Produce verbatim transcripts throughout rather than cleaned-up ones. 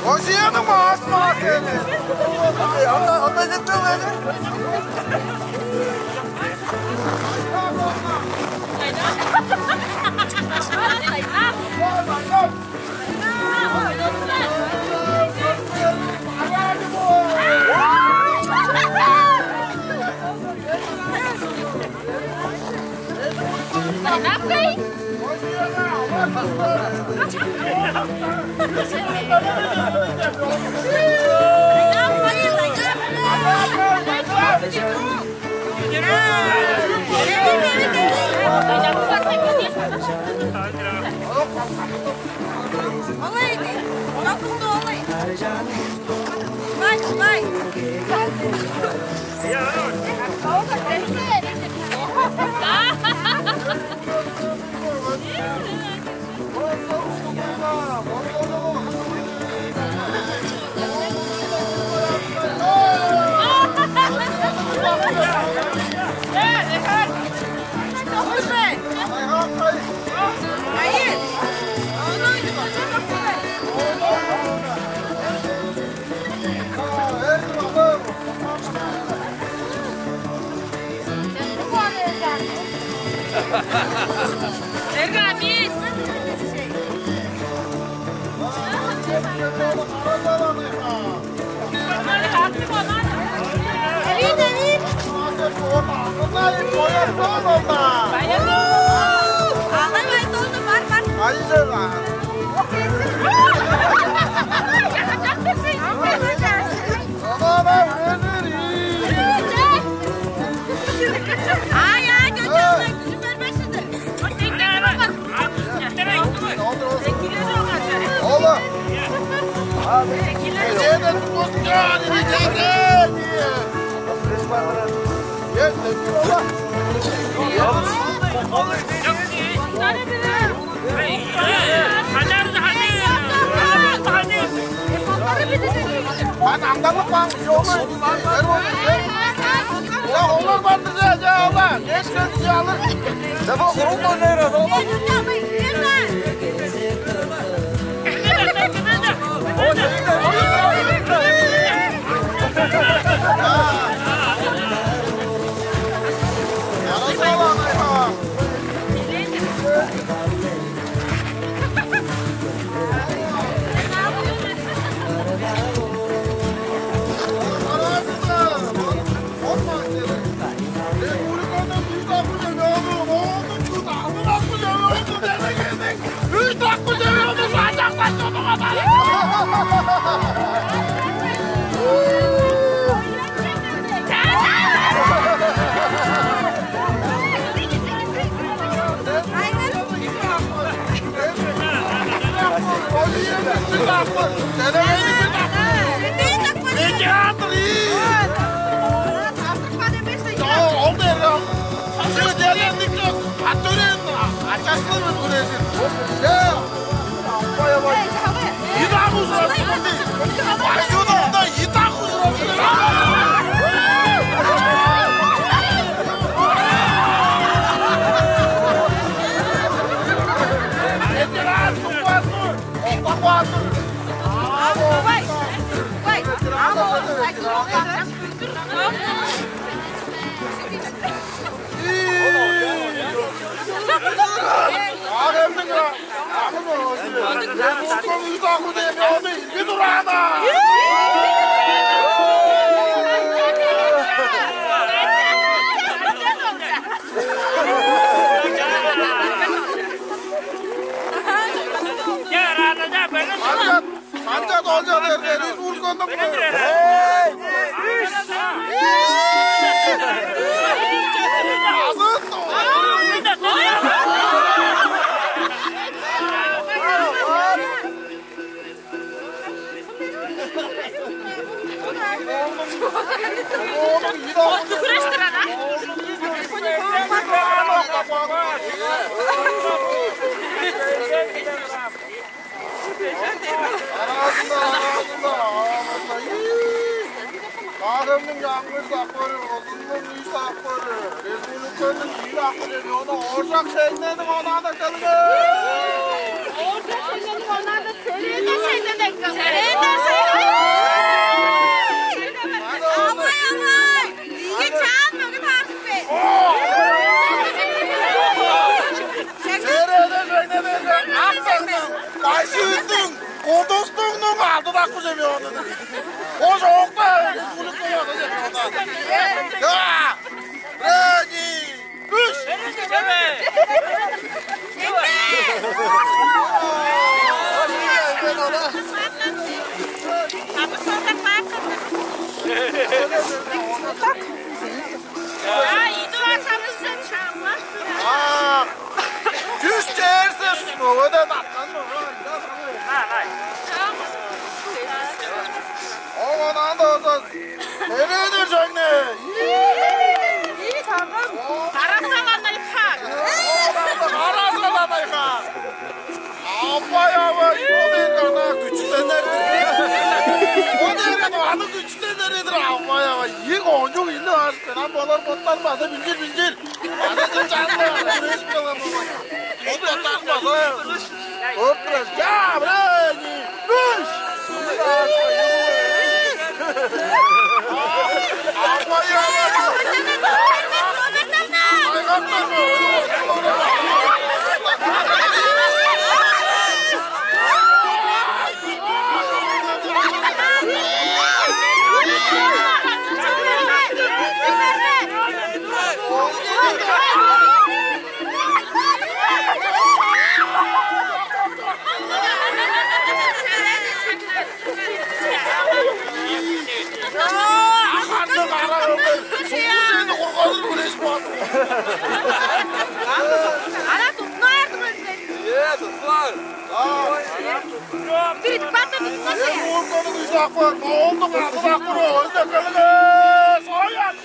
Озияның маас-маас келди. Анда, анда жетпей келди. Олай, олай. Олай, олай. Ай, ай, чочугай, күжүм бербешиди. Ола. Эжээден тутпустуңар, ине чеврээ. Эс, эс, ола. Ан аңдарлык баң, жолу, эр болду. Ола, олар барды же, же, ола. Эс, эс, же алыр. Же, бо, курун дойнайыр, ола. Канча долча берген, республиканы. Эй! Азын! Оолдуң, оолдуң, оолдуң. Күреш турар, а? Аразында, аразында, аразында. Ии! Кадымның яңгыр сапары, озуннуң үй сапары, республика Көлүң ийи акы деп, ону ооржак шеңнениң онаанда келген. Ооржак шеңнениң онаанда Серээдер шеңнениң эккелген. Серээдер шеңнениң. Авай, авай. Ийи чаан мөгү таарып бе. Серээдер шеңнениң ак шеңнениң, Бай-Сүттүң, Кудустуңнуң алды дакпы чемпиону. Ол чоокта республика чемпиону. Я! Брени! Үш! А, чүс чээрсес мөгеден аткан. Оон анда болза Серээдер шеңне. Ийи тагым. Карасаланай хак. Карасаланай хак. Авай, авай, бо дээрге ана күчүтеннер. Бо дээрге ана күчүтеннер-дир, авай, авай. Ийи кончуг ийни бар. Ам болар боттар база билчир, билчир. База чанында база күрежип калган болмас. Ол боттар база. Оп, раз, я, брени, үш! Ханны кара өңгей, сугур сени кургадыр хүреш баан. Ара тутмаар турган сен. Э, тутмаар. Бир бата тутмаса. Э, уурганың үйзак бар, моолдуң ады бак бар, ол да кылыгы. Соян.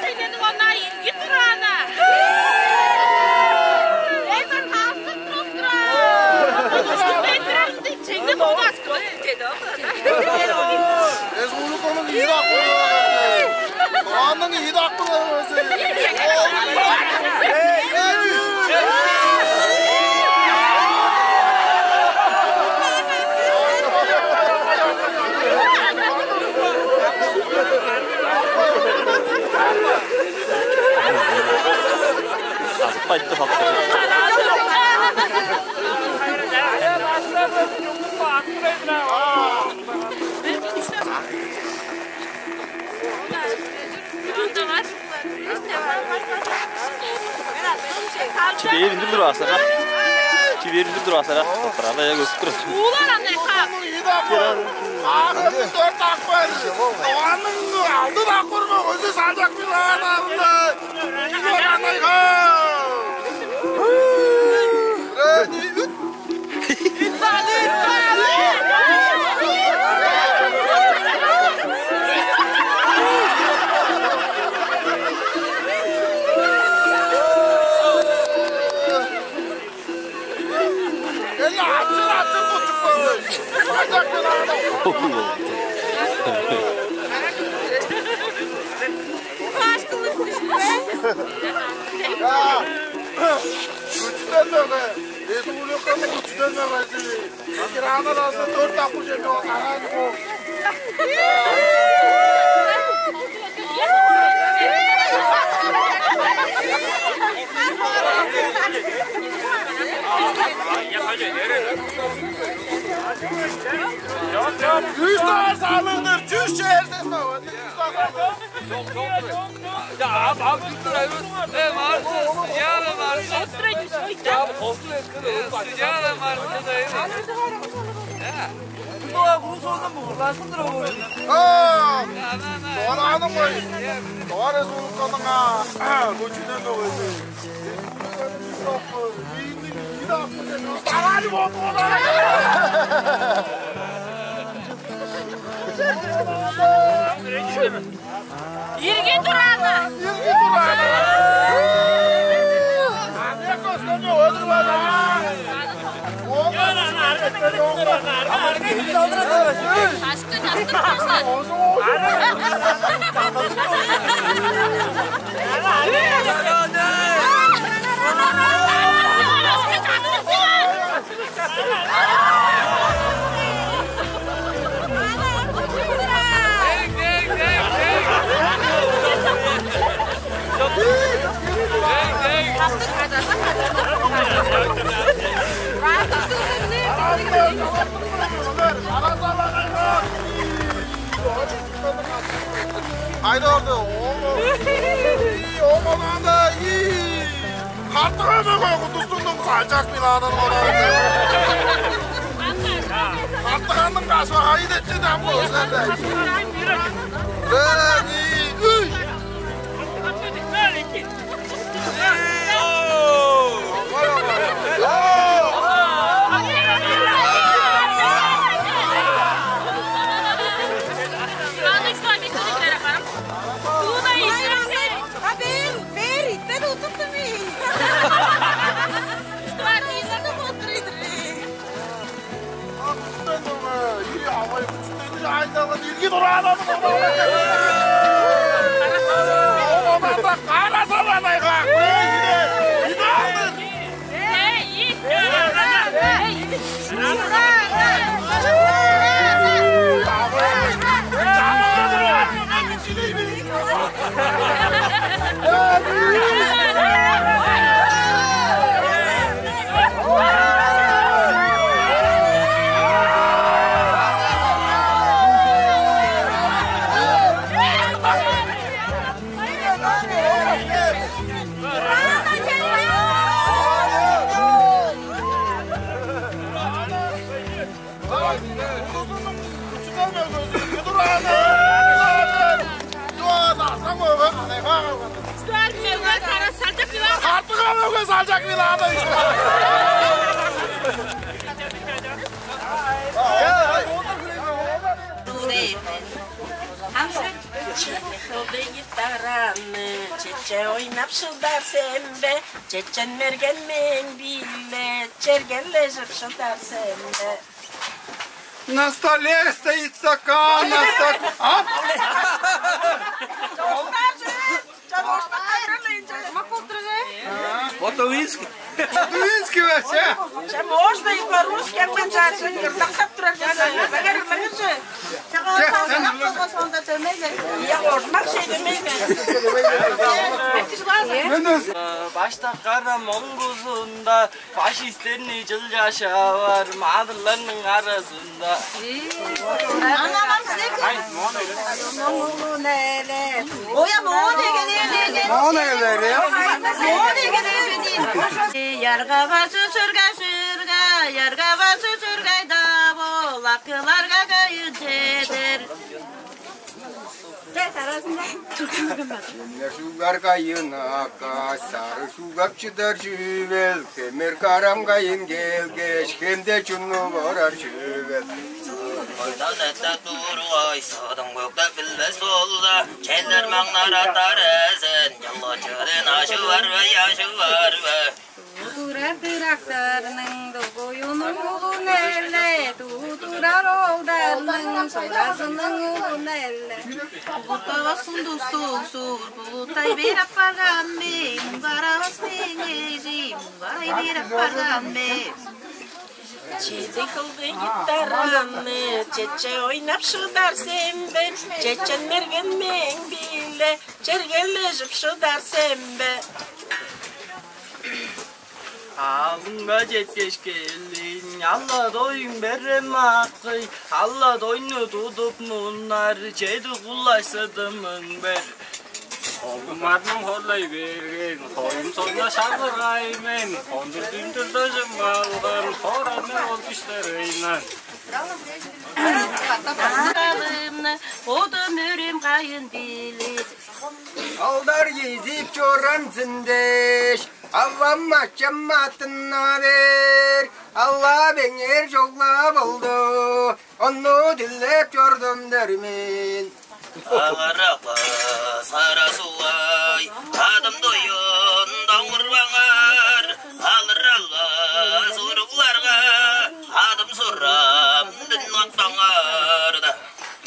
Силерниң онаа ийиги тураана. Эзер таастыр туруп турар. Мен турарымды чеңне бодаскы деди. Республиканың ийи дакпыры бар. Тугаанның ийи дакпыры бар. Азып кайтты халкы. Чивээр үндүр тур аасара. Чивээр үндүр тур аасара. Топтарда я көстүп тур. Уулар аны кап. Ага, дөрт дакпыр. Оаның алды дакпыр ма? Өзү саажак билаан алды. Уулар аны кап. Рени. Күчүтен мөге, республиканың күчүтен мөгези. Ветераннар арасында дөрт дакпыр чемпион Караан Ков. Үш даар салыгдыр, чүс чээрсес мөгези. Үш даар салыгдыр. Чок, чок. Я, ам, ам, Виктор Айбек. Э, Марсис, Яра Марсис. Отур, отур. Я, бу хостур эткел, э, ону бачыт. Яра Марсис, да, эми. Я. Бу да курус ону бугурлашып тур ол. А, я, на, на. Дорааны кой. Я. Дора Республиканың, а, көчүнен ол эди. Республиканың үш акы, ийиниң ийи акы деп. Дарааны болуп, болуп. Ирги турааны. Ирги турааны. Ане көстөмче өдүр бада. Ашты жастырып калса. Озу, озу. Омалаанда, хартыга мөге кудустундуң салчак билаанын олар. Хартыганың кашпагайы деп чыдам болза. А бээр, бээр иттен утуптум ийин. Стуар ийзаны боттур идир. Ак, ии, авай, күчүнү айдалып, ирги тураанады. Оманда кара саланайга. Үй, үй, үй, Хартыга мөге салчак билаады. Кылдыгы тараны чече ойнап шыдар сен бе? Чечен мерген мең биле чергележип шыдар сен бе? На столе стоит стакан, на стак-, а? Ма култургай. Потуинский. Потуинский вообще. Че, можно и по-русски, а мы даже кырдактап турар болза. Багар, багар же. Чага, чага, чага, сонда төмейле. Я, ожмак шей төмейле. Мен өз- Башта кара моңгузунда фашисттерни чыл чашавар маадырларның аразында. Анамам силер. Ай, мону. Улун эле. Оя, моон эгелээр, эгелээр. Моон эгелээр, я? Моон эгелээр. Яргава шүргай, шүргай, яргава шүргай, да бол, акыларга кайын чедер. Чемнер шугар кайын акка, сары шугап чыдар чүвел, хемер карам кайын келгеш, хемде чунну борар чүвел. Ойдан эттеп тургай, садың көктеп билбес болза, челер маңнар аттар эзен, чылгычыдын ашы бар бе, ашы бар бе? Тудурар тырактарның дугуюнуң улун эле, тудурар оолдарның соразының улун эле. Булуттавас кундустуг сур, булуттай бээр апарган бе, муңгаравас меңежи, муңгарай бээр апарган бе. Чеди кылдыг гитараны чече ойнап шыдар сен бе? Чечен мерген мең биле чергележип шыдар сен бе? Аалынга четкеш келдиң, алла доюң берем акый, алла дойну тудуп мунар, чеди кулаш сыдымың бер. Оглумарның хорлай берген, хоюм сонда шагыргай мен, хондур дүндүр дыжым алган, хораны ол күштер ыйнан. Кадымны, бодум өрем кайын билир. Алдар кизип чорамзын дээш, авам ачам аттына бээр, алла беңер чогла болду, ону дилеп чордум дөрмин. Алыракла сара сугай, адым дуюн доңурбаңар, алыралга суругларга, адым сурам дин отпаңар да.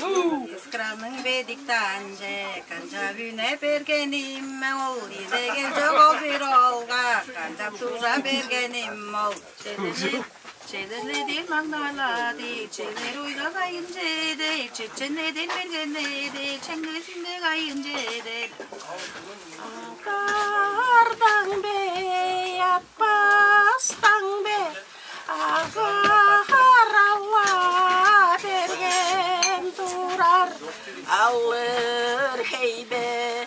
Кыскыраның бедик таанче, канчап үне бергеним ол, идегел чок ол бир олга, канчап тура бергеним ол. Чедерледи, маңнаалади, чедер ойга кайын чедер, чечен эден берген эдер, чеңгезинге кайын чедер. Агардаң бе, аппастаң бе, агарала берген турар, алыр хей бе.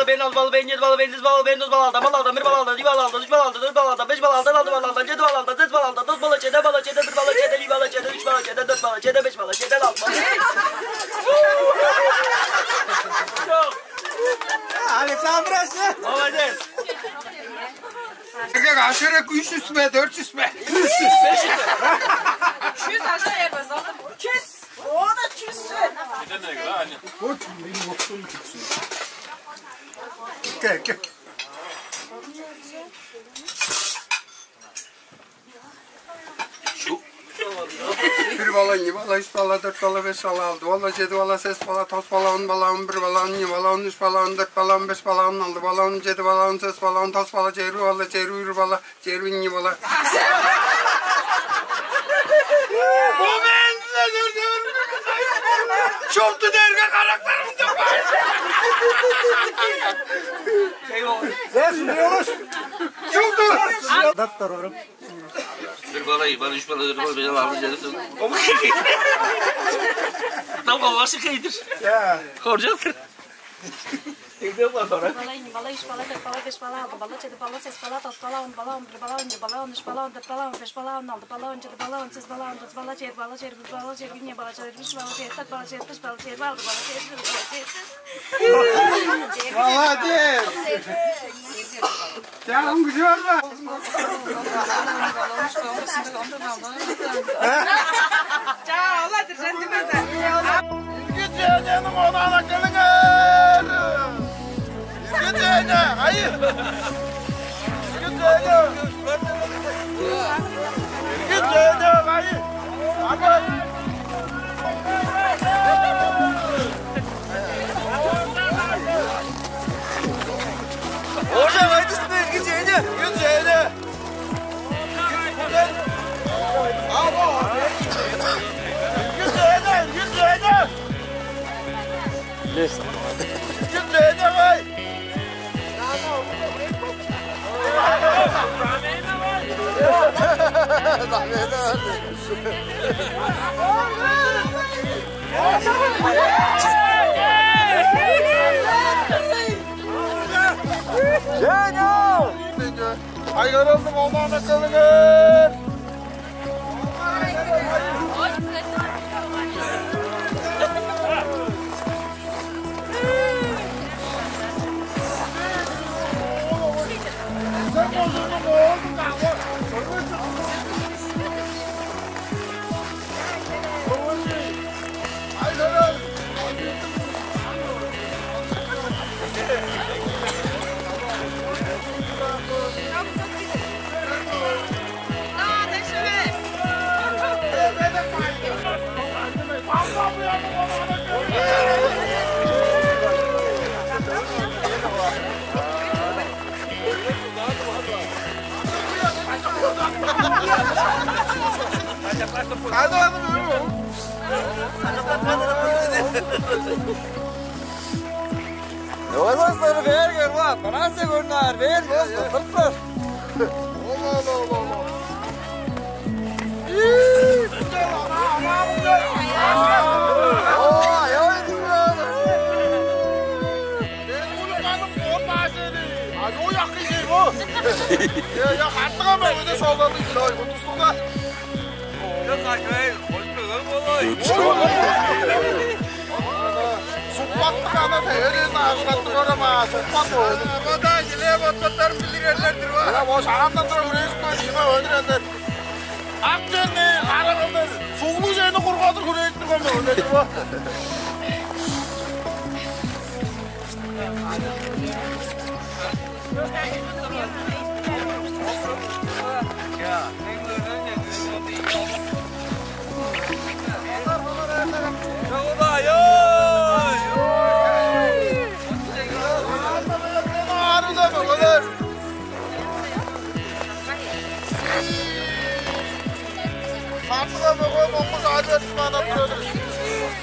бала, бен, алды бала, бен, чеди бала, бен, сес бала, бен, тос бала, алдан бала, алдан бир бала, алдан ийи бала, алдан үч бала, алдан дөрт бала, алдан беш бала, алдан алды бала, алдан чеди бала, алдан сес бала, алдан тос бала, чеди бала, чеди бир бала, чеди, ийи бала, чеди, үч бала, чеди, дөрт бала, чеди, беш бала, чеди, алты бала. Александр Ачы! Молодец! Эргек ашырык үш жүз бе, дөрт жүз бе? Үш жүз, беш жүз бе? Чүс аша эрбес, алды. Чүс. О да чүс. Ке, ке. Бир бала, ийи бала, үш бала, дөрт бала, беш бала, алды бала, чеди бала, сес бала, тос бала, он бала, он бир бала, он ийи бала, он үш бала, он дөрт бала, он беш бала, он алды бала, он чеди бала, он сес бала, он тос бала, чээрби бала, чээрби бир бала, чээрби ийи бала. Бо мен силерден чопту дерге карактарым деп. Чопту. Доктор. Бир бала, ийи бала, үш бала, дөрт бала, беш бала, алды, чеди, тос. Там колбасы кыйдыр. Я. Хоржок. Бала, ийи бала, үш бала, дөрт бала, беш бала, алды бала, чеди бала, сес бала, тос бала, он бала, он бир бала, он ийи бала, он үш бала, он дөрт бала, он беш бала, он алды бала, он чеди бала, он сес бала, он тос бала, чээрби бала, чээрби бир бала, чээрби ийи бала, чээрби үш бала, чээрби дөрт бала, чээрби беш бала, чээрби алды бала, чээрби чеди бала, чээрби Молодец! Чагым күжү бар ба? Чаа, ола диржен димезер. Иргит Женяның онаана келиңер! Иргит Женя, айы! Иргит Женя! Иргит Женя, айы! Ага! Ожа, кайдысың, Иргит Женя? Иргит Женя! Женя! Айгаралдың онаана келиңер! Озаштары бээр көр, ва, Франция көрнаар, бээр, бос, тыртыр. Ол, ол, ол, ол, ол. Ийи, күзел, ана, ана, күзел. Оо, ай, ой, дыңнаа. Республиканың спорт баазы. Ай, ой, акый жей бо. Я, я, хартыга ма, өде солдаты, ай, утустугда. Сукпаттык ана тевелин ажыгаттыг орама, сукпат ол. Бода жиле боттоттарын билдирерлер-дир ва. Ана бо шарамдан тура үрежип көр, ийме өдүрерлер. Ак черни, кара кылдыр, суглу чер Кургадыр хүрээжип турган болган эди бо. Шаардыга мөге Моңгуш Альберт манап турар.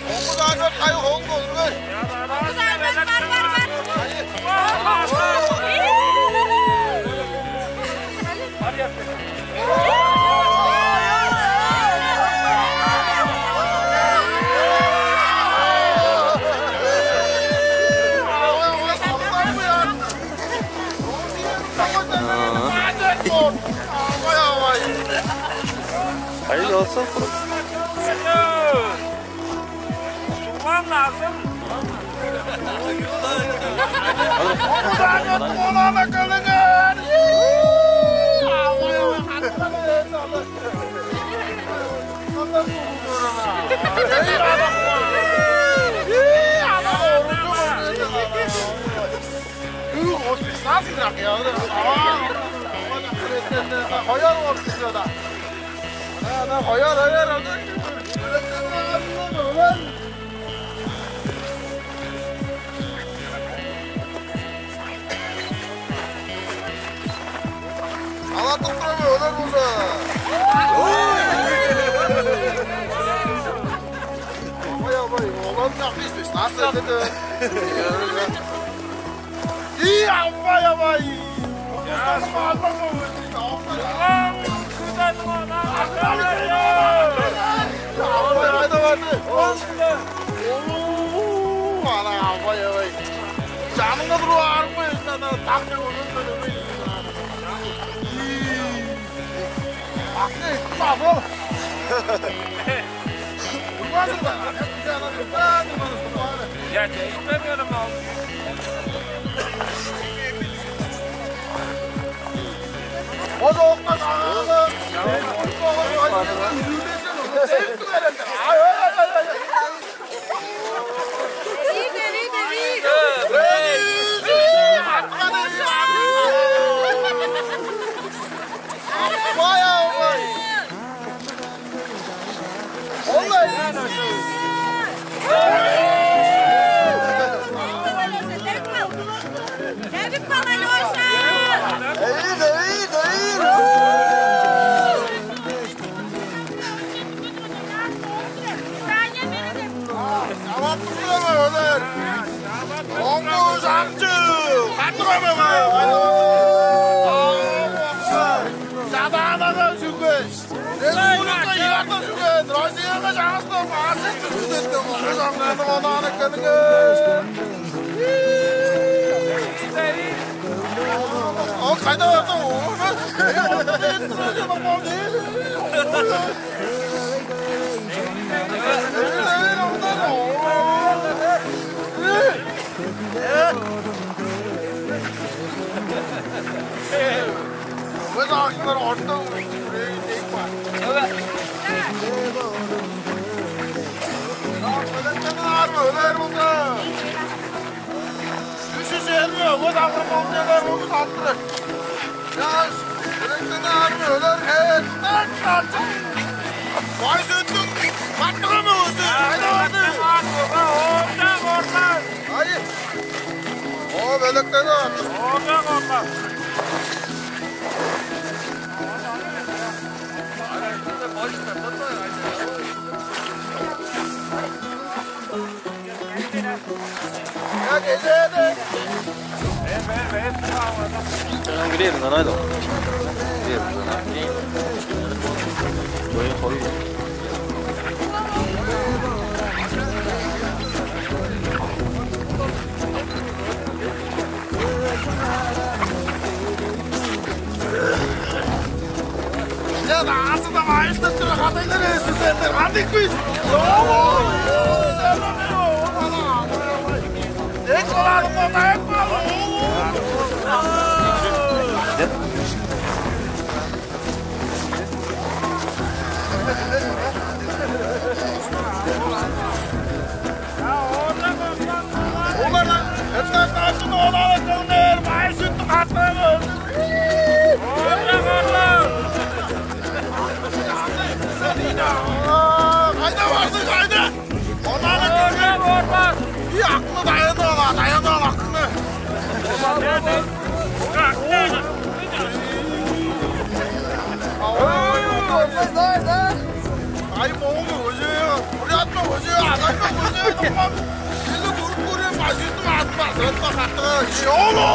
Моңгуш Альберт кайы, хол болур бе? Моңгуш Альберт, бар, бар, бар. Хайыр болзун. Суган назым. Куланы, куланы кылыңар. Эй, ана. Эй, ана. Үй, хосписна сыйрак, я. Хояр орчуда. Ана, хояр, хояр, хояр. Алартып турам, өлер болза. Абай, абай, олар чак ийис бе? Нас эдеди. Ий, абай, абай. Абай, кайда барды? Оо, ана, абай, абай. Жаныңа туруп аарып коюн, ана, так деп ойлонмадым. Ий. Акны, базыл. Уйбазыл. Я, чейиппер берем ал. Ожоокта чагыгы. Ай, ай, ай, ай, ай. Видео, видео, видео. Вай, вай. Олай. Давид, Алёша! Давид, Давид, Давид! Чавап турган өлер. Оңгу шакчы. Каттыган өлер. Чадаанага сүгеш. Республика ыярда сүген. Россияга чаңгыстан базы түзүлдү. Оңгу шаңнаны онаан эккенинге. Ол кайда барды? Өз аакчылар орта үрейин дейп бар. Өлер болза. Үш-үш эрби өгбе сагырып болчуңар, өгүн аттырар. Чаш, үректен аарып өлер хееттен калчы. Бай сөттүң каттыгы мөгүзү. Айда барды. Оорда коргар. Ай. О, белектен аар. Оорда коргар. Sen gidelim lan, haydi. Gidelim lan, haydi. Böyle koyayım. Я, да, асы да майыстыр чыра хатайлар эсизендер, хандык бис? Эк оларым, онаак бол. Кайда бардың, кайда? Онаны көрген. Үй, акыңны даяны ала, даяны ала акыңны. Ай, моңу көже, бурятма көже, азатма көже, тумам. Сени көрүп көрем, бажыңның атын базырып каттыга. Шоолу.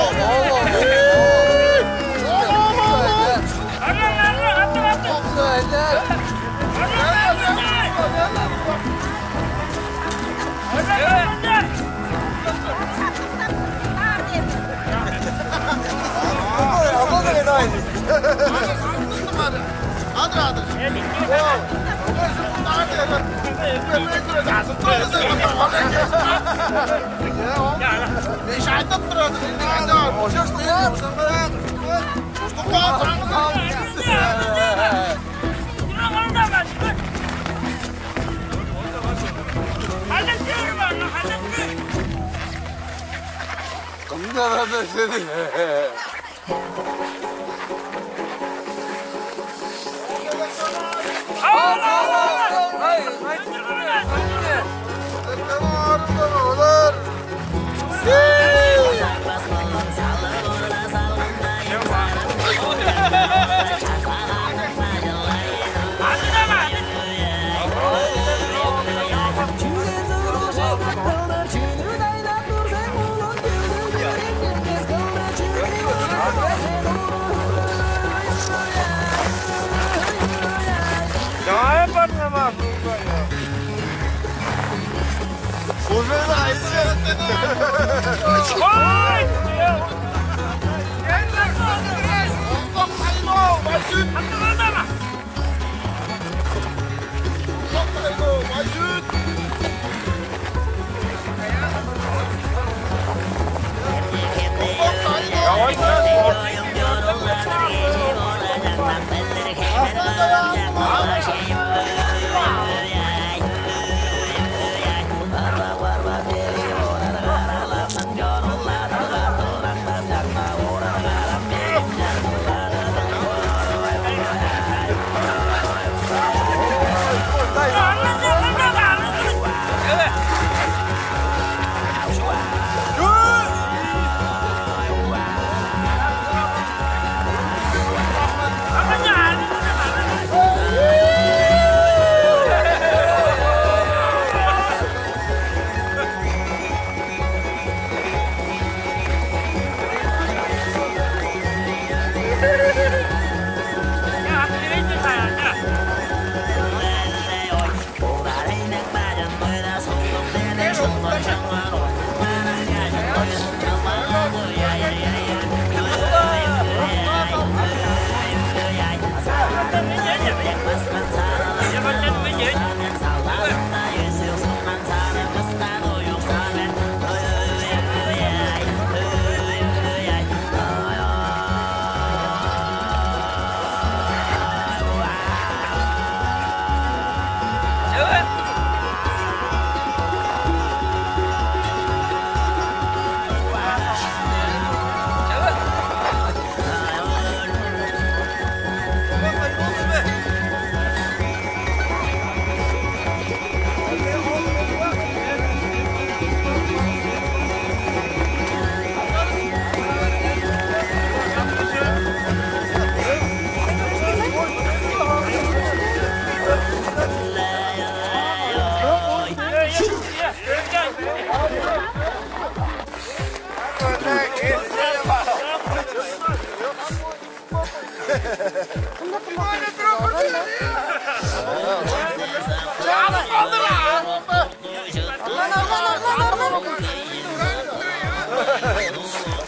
Кымда-даа сени. Чаая барыңар, ма, кулгая. Уже айсы. Ой!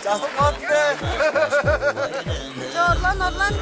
Чазып калды бе? Орлан, орлан.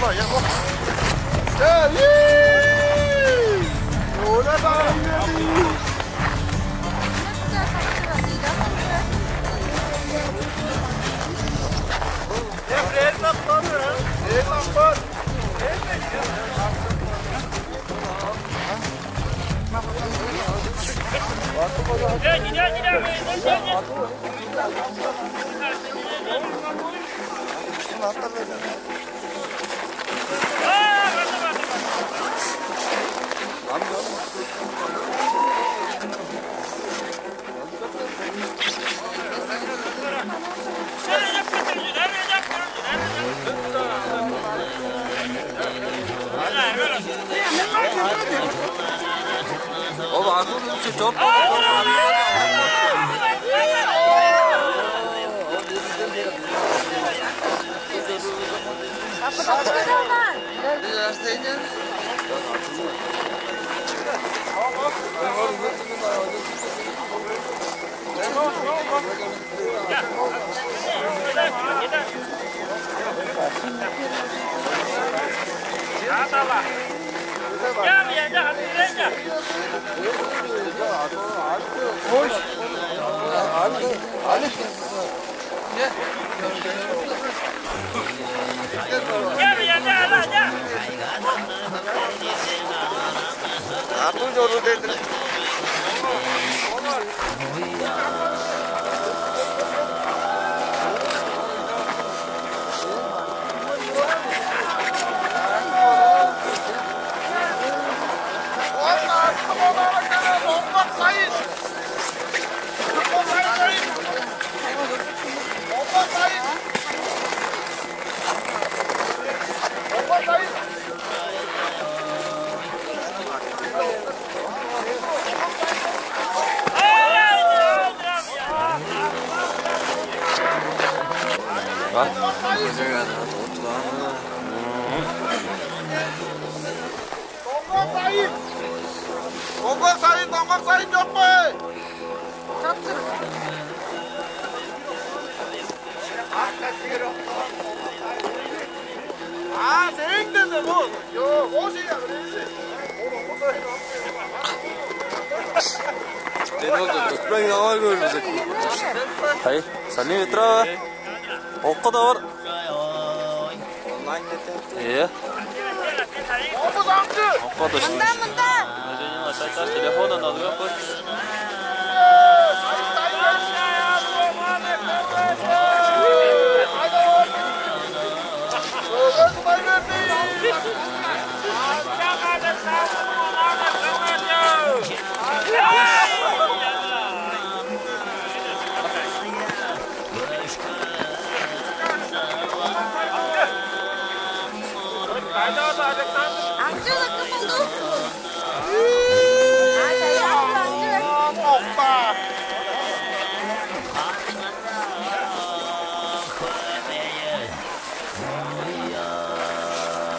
Валла, я, вот. Э, ии! Оля, да. Ол Артур үчү чорт. Артур чорду дедир. Доңгак сайын, доңгак сайын чок бе? Таптыр. А, сээң-ден бо. Йо, бо сен. Ай, Салим Петрова. Окко да бар. Онлайн эте. Э. Окко да. Мында, мында. Телефондан алып көр. Аңчы кым болду? А, чаян аңчы.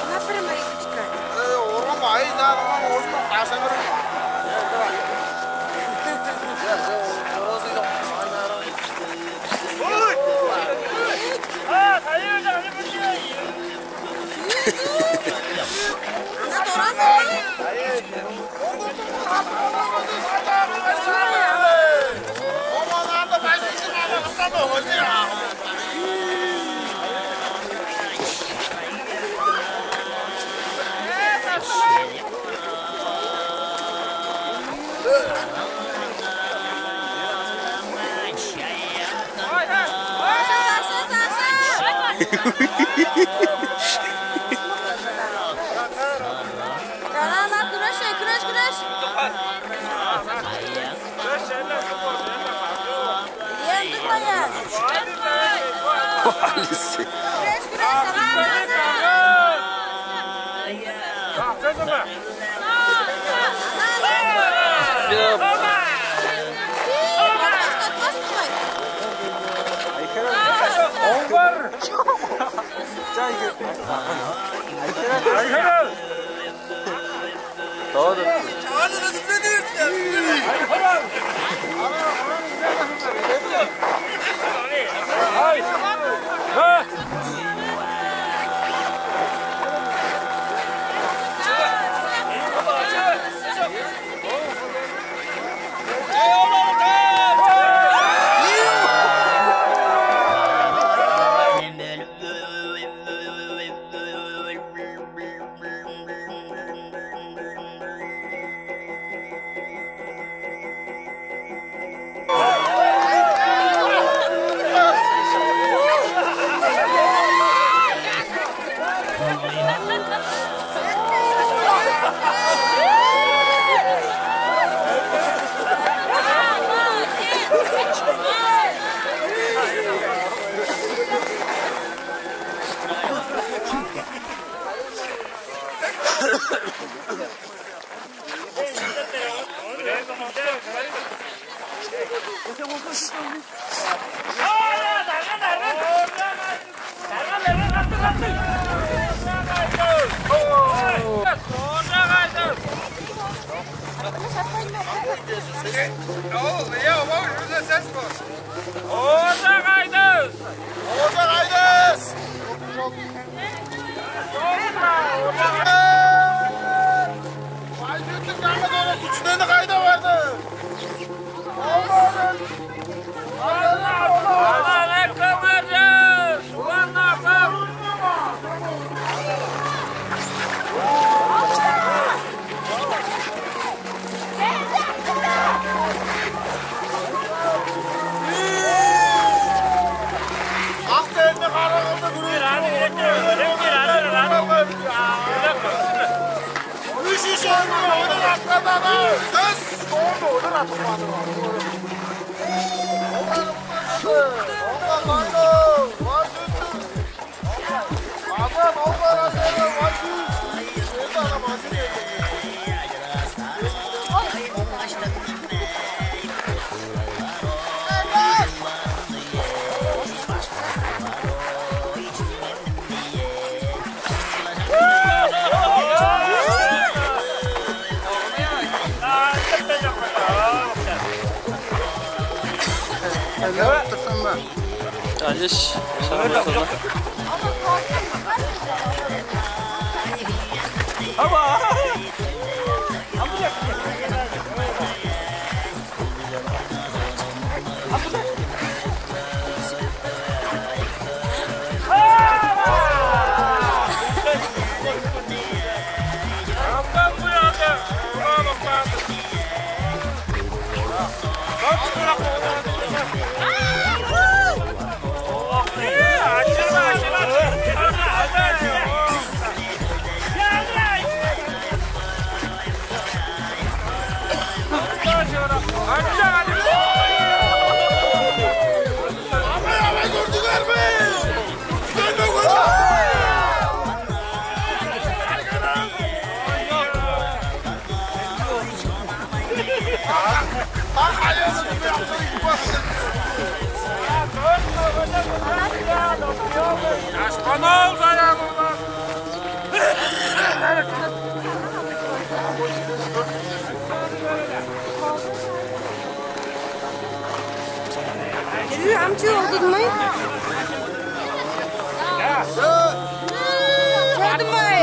Ына бир марикичка. Э, орун ай, ынаар, ынаар, оожуну каша берем. Ой! А, тайыгы жагы бир. Ына дораан. Чараалар, күреш, эй, күреш, күреш. Ендик баян. Алиси. Күреш, күреш, чараалар. Оңгар. Айхарал. Тоод. Ай. Ха. Оожа кайдыс? Оожа кайдыс? Байсүттүң чаңгыс ону күчүнени кайда барды? Ак черни кара кылды күрүн. Үш үш ойну ойнап аткандан сөс. Ойну ойнап аткандан. Оңга кайда? Вай сөттүр. Адам албар азыры вай сөс. Сөз ана базы. Айлап турсам ба? Алиш, шаамысына. Ава! Чүү, ам чүү болду, Дымай? Чүү, Дымай?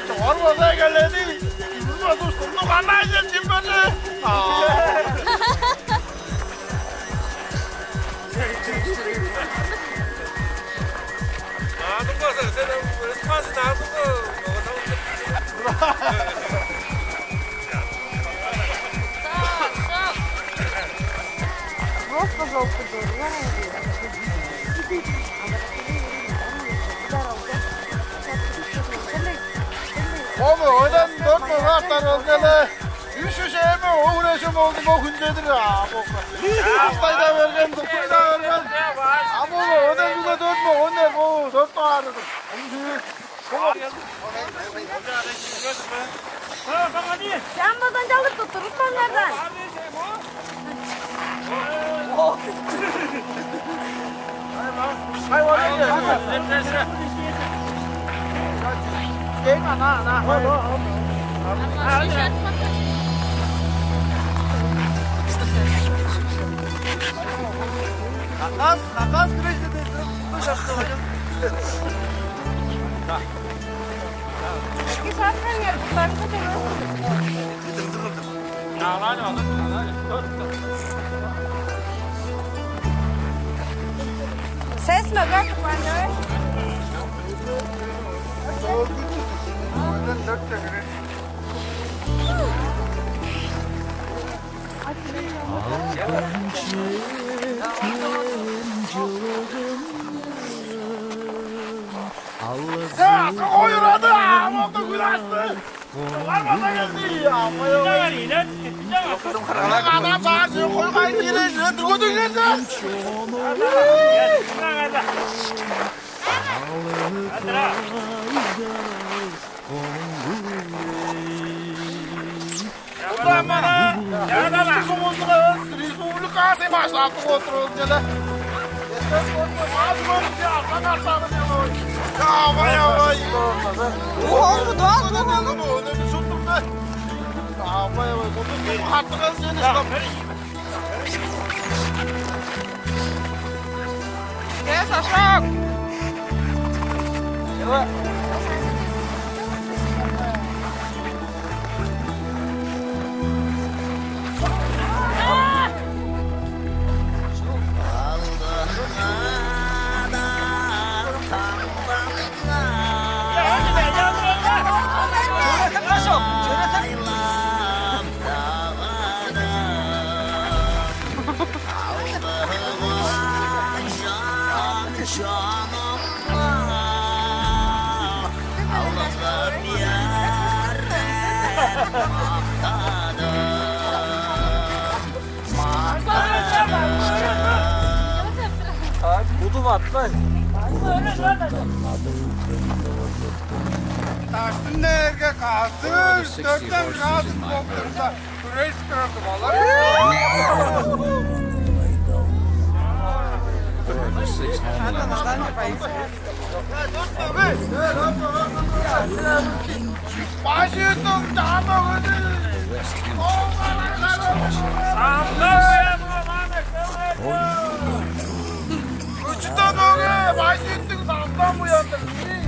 Чогар база эгеледи. Узун база устунду канаайже чимбеди. Аадың база, сен өс базын аадың база. Просто жопку дөрүңер. Ол ойдан дөрт мыңга артар ол келе. Үш-үш эми ол үрежим ол бо хүнзедир а бо. Астайда берген, суксайда берген. А бо ойдан бүгө дөрт мөг, он дөрт мөг, дөрт мөг аарыдыр. Чамбаздан чалып туттуруп каңардан. Хакас, хакас күрежинде дезир, бу шашты ойнап. Ses mi? Bak, bak. Ха, хой урады, а, мында гүл ачты. Ага, ага, ага. Адам сааш, хой кайын кире, дүргүдүг келди. Улам-ла, улустуң сумузунга өс республикасы баштап туруп отур ол чеде. Эстес көрүп, мажы көрүп, я, артан артаны деп ой. Я, авай, авай. Ону, ону, ону. Ону бир шуттум да. Авай, авай, ону бир хаттыган сени шыдап. Э, Сашок! Будуп атпайн. Даштын дээрге каастыр дөртен градус болуп турда, хүреш турар-дыр балар. Бажыттың чаамда көдү. Самда көөр. Күчүтө бөге, бажыттың самдан буянды.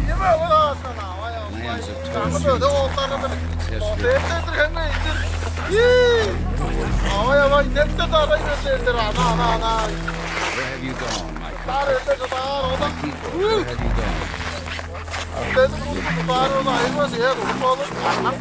Неме олаасына, авай, авай. Чаңы бөде оолдары бир. Авай, авай, непте дарай бердилер, ана, ана, ана. Where have you gone, my Дар country? Эте чыдар, одан. Where have you gone? Сени курдук баарывыс айырбас, э, куруп болуп, аннан.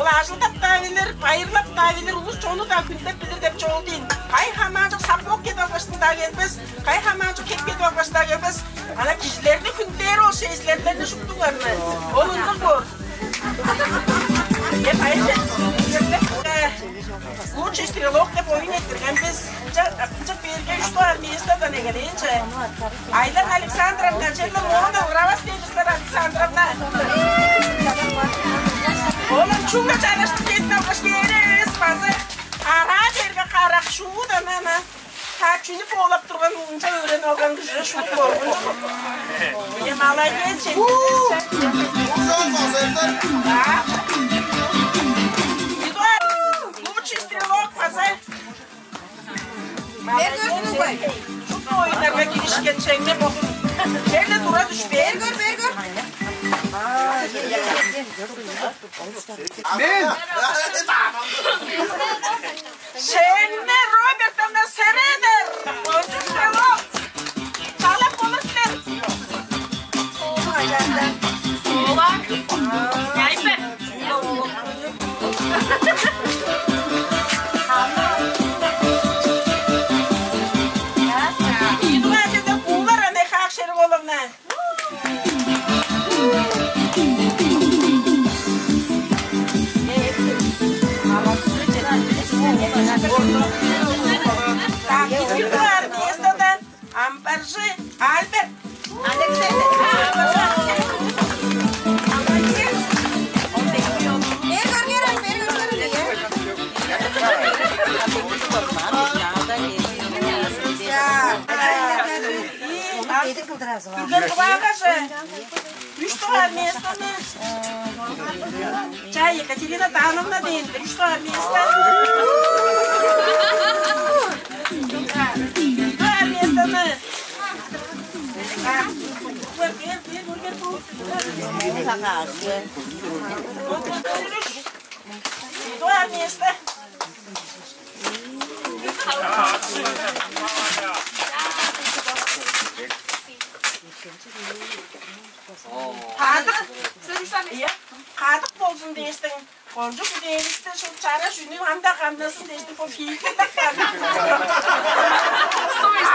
Ажылдап-даа билир, байырлап-даа билир, улус-чонну-даа хүндеп билир деп чоол дээн. Кайы хамаанчок сапог кедип алгаш-даа келбес, кайы хамаанчок хеп кедип алгаш-даа келбес. Ана кижилерни хүндээр ол шээслерлерни шуптуңарны. Ол ындыг боор. Э, байыр. Лучший стрелок деп оюн эрттирген бис. Ынча, ынча берге үш дугаар местодан эгелээнче. Айлар Александровна, черле моон уравас дээдиштер Александровна. Олар чугула чараштып кетип алгаш кээрес база араа черге карак шуудан ана. Та чүнү боолап турган ынча өөренип алган кижи шуут болган. Е, молодец, чемпион. Лучший стрелок база. Бер көрсүн, угбай. Шупту оюннарга киришкен чеңне богун. Черле тура дүшпээн. Бер көр, бер көр. Мен. Шеңне Робертовна Середер. Кончуг стрелок. Чалап болур силер. Ола. Снайпер. Идугажыда куулар ане хаак шериг олуңна. Амбаржы Альберт. Алексей. Бер көрүңер, бер көрүңер, ийе. Күлген кылдыразы бар. Күлген кылаага же. Үш дугаар местоны. Ча, Екатерина Дановна дейин. Үш дугаар место. Үш дугаар местоны. Үш дугаар место. Кадык, кадык болзун дээштиң. Кончуг бүдээвисте шул чара чүнү анда кандазын дээштиң, бо киикти так кандазын.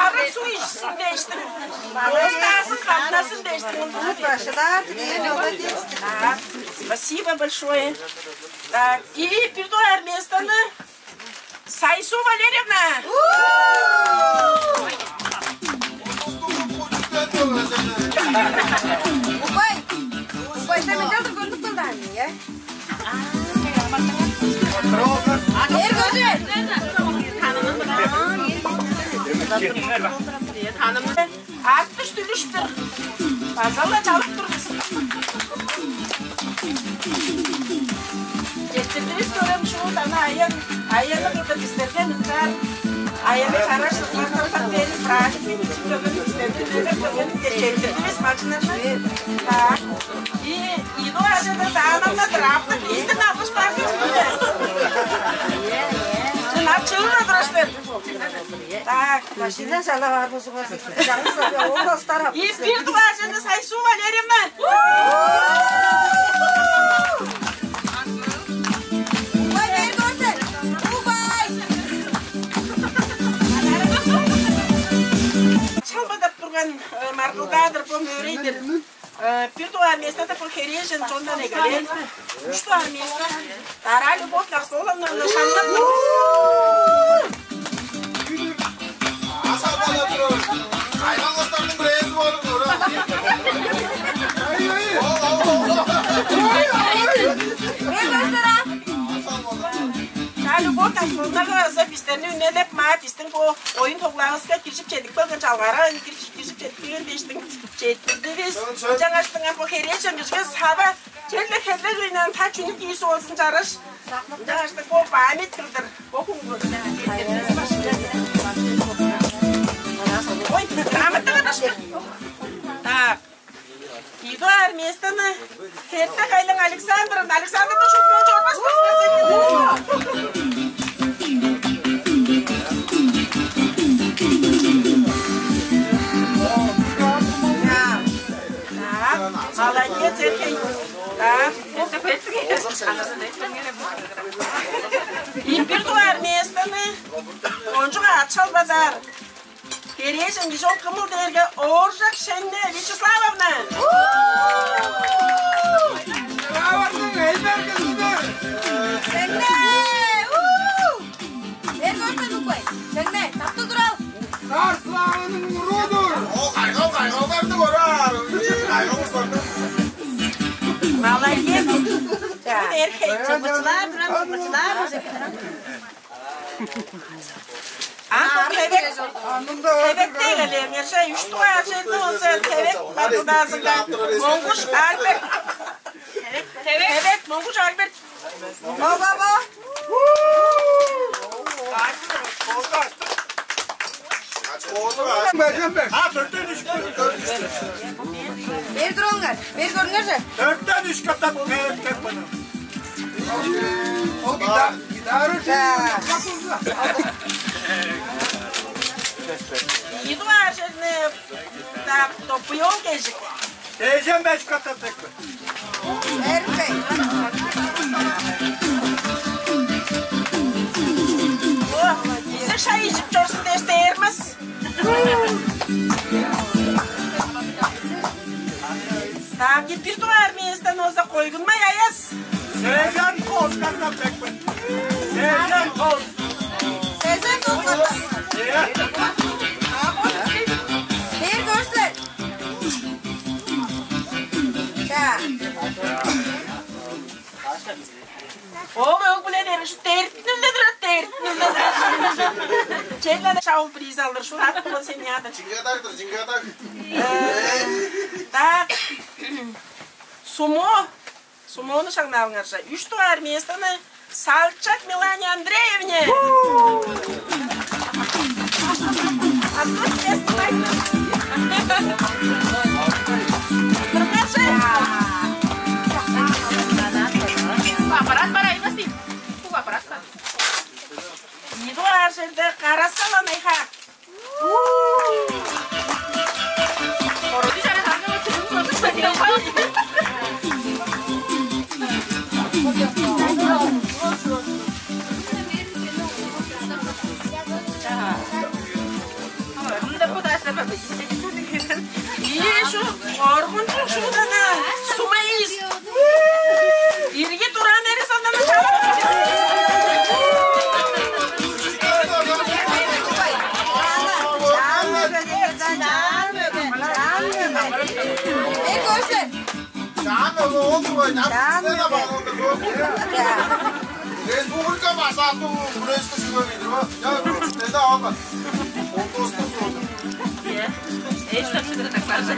Арын суй ичсин дээштиң. Оозун кандазын дээштиң. Шыдаар, тиген, молодец. Так, спасибо большое. Так, и бир дугаар местону Сайсу Валерьевна. Убай, убай, сен мынчалдыр көрдүк кылдаан, я? Эр көже. Таным. Артыш дүлүштүр. База-ла чалып тур бис. Четтирдивис, көрем, шуут ана аян, аянны кылдыр бистерге мынчаар. Аянны чараш сылгаттардан берип, праздникни бичип көрген бистерге, нелер көрген бистерге четтирдивис, бачыннарны. Так. И Иду ажыда даанамна дыраапты, бизден алгыш бар. Чын ап чыгыр турар силер. Так, машина чалап аар болзуңар, жаңы сага ол остар ап. И бир дугаар чүнү Сайсу Валерьевна. Угай, бер көрсен. Угай. Чалбадап турган, э, маргылдаадыр, бо мөрейдир. Э, бир дугаар местода бо херээжен чондан эгелээн. Үш дугаар место Дара Любовь Нахсоловна шаңнап тур. Аса бала турар. Кайман кыстарның бирээзи болуп тур. Ай, ай. Ол, ол, ол. Мен көстөрөм. Аса бала. Дара Любовь Нахсоловнага база бистерни үнелеп, маа бистиң бо оюн-тоглаавыска киржип чедип келген, чалгаарга киржип, киржип чедип келген дээштиң. Четтирдивис. Ынчангаштың ам бо херээжен кижиге сава черле хедле кыйнаан та чүнү киир суолзун чарыш. Ынчангаштың бо память кылдыр. Бо хүн. Ой, грамота кадашты. Так. Идуар местаны Херте Кайлаң Александровна, Александровна шутмон чорбас. Молодец, эркей. Так. Ийи, бир дугаар местону кончуг ачалбадар. Херээжен кижи ол кымыл дээрге Ооржак Шеңне Вячеславовна. Шеңне! Бээр көрсен, укпай. Шеңне, таптыг турал. Арсланның уруу-дур. О, кайгал, кайгалдарды көрөр. Кайгал кыстарды. Молодец. Бир эрхей, чымычылаар турар, чымычылаар уже. А, тевек. Тевектей келеңерже, үш дугаар черде болза, тевек бадылдаазынга Монгуш Альберт. Тевек, Монгуш Альберт. Ба, ба, ба. А, төрттен үш. Бээр туруңар, бээр көрүңер же. Төрттен үш катап бээр кеп кана. Ол гитара, гитара. Ийи дугаар черни, так, допуён кежик. Эжем беш катап бээр. Эрбей. Сен шай ижип чорзун дээш, дээрмес. Так, бир дугаар местону болза Койгунмай Аяс. Сезен Оскардан бекпин. Сезен Оскар. Сезен Оскар. Э? Бээр көрүңер. Чаа. Ол өг-бүле дээрге шу дертин үлдедир, дертин үлдедир. Черле шаул приз алыр, шу ат болган семьяда. Жиңгедаг-дыр, жиңгедаг. Э, так. Сумо, сумону шаңнаарыңарже. Үш дугаар местону Салчак Милане Андреевне. А тут не снимай. Тургаш. Аппарат бар, аймас дейм. Бу аппарат бар. Ийи дугаар черде Карасалан Айхак. Ийе, шу коргунчуг шуудана сумайыс. Ирги туран эри сандан чалап. Чаан мөге, чаан мөге, чаан мөге. Бээр көрүңер. Чаан мөге ол турбайн, чаан мөге. Республика башаатуу күрөшкү шүгөөр ийдир ба? Я, эде алган. Он тостуң соонда. Эш тапшырды таклажы.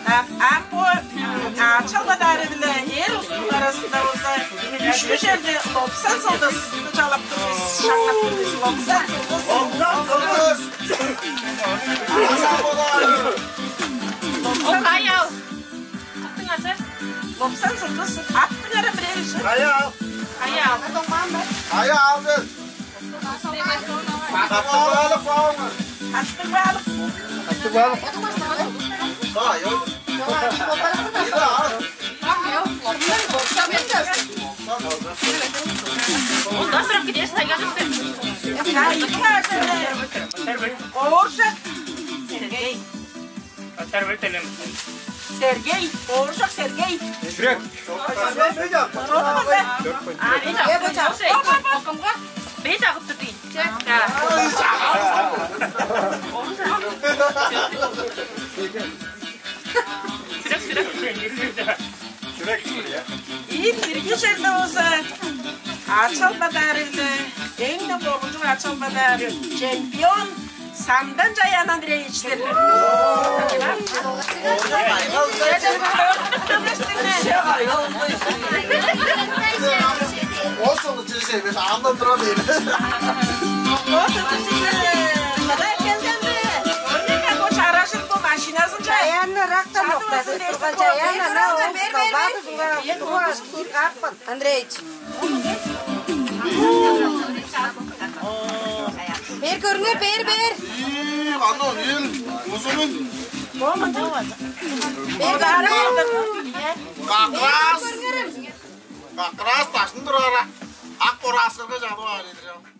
Так, а бо, м, ачалбадаары-биле эр улустуң аразында болза, үшкү черде Лопсан Сылдыс чалап тур бис, шаңнап тур бис, Лопсан Сылдыс. Лопсан Сылдыс. Ачалбадаары. Ол кайыл? Аттың аты? Лопсан Сылдыс. Аттың ары бирээзи. Каяал. Каяал. Каяал бер. Аттыг баалык баалык. Аттыг баалык. Аттыг баалык. Каяал. Ила. Онда турап кидерсиз, тайгадып. Ооржак. Аттар бир телем. Сергей, Ооржак Сергей. Шүрек. Бей чагып тур дейн. Шүрек, шүрек. Шүрек, шүрек. Ийи, бирги черде болза, ачалбадаары-биле, эң-не коргунчуг ачалбадаары, чемпион Самдан Чаян Андреевич-тир. Ол сону чеже мен анда тура бээр. Ол сону чеже. Кыдай келгенде, өнеге бо чаражыр бо машиназын чай. Чаянны рактан октады. Турган Чаян ана ол калбады. Андреевич. Бээр көрүңер, бээр, бээр. Ии, ана эл узунун. Бээр көрүңер. Как раз. Кырас дашын турара. Ак борааскырга чадып аар ийдир чоп.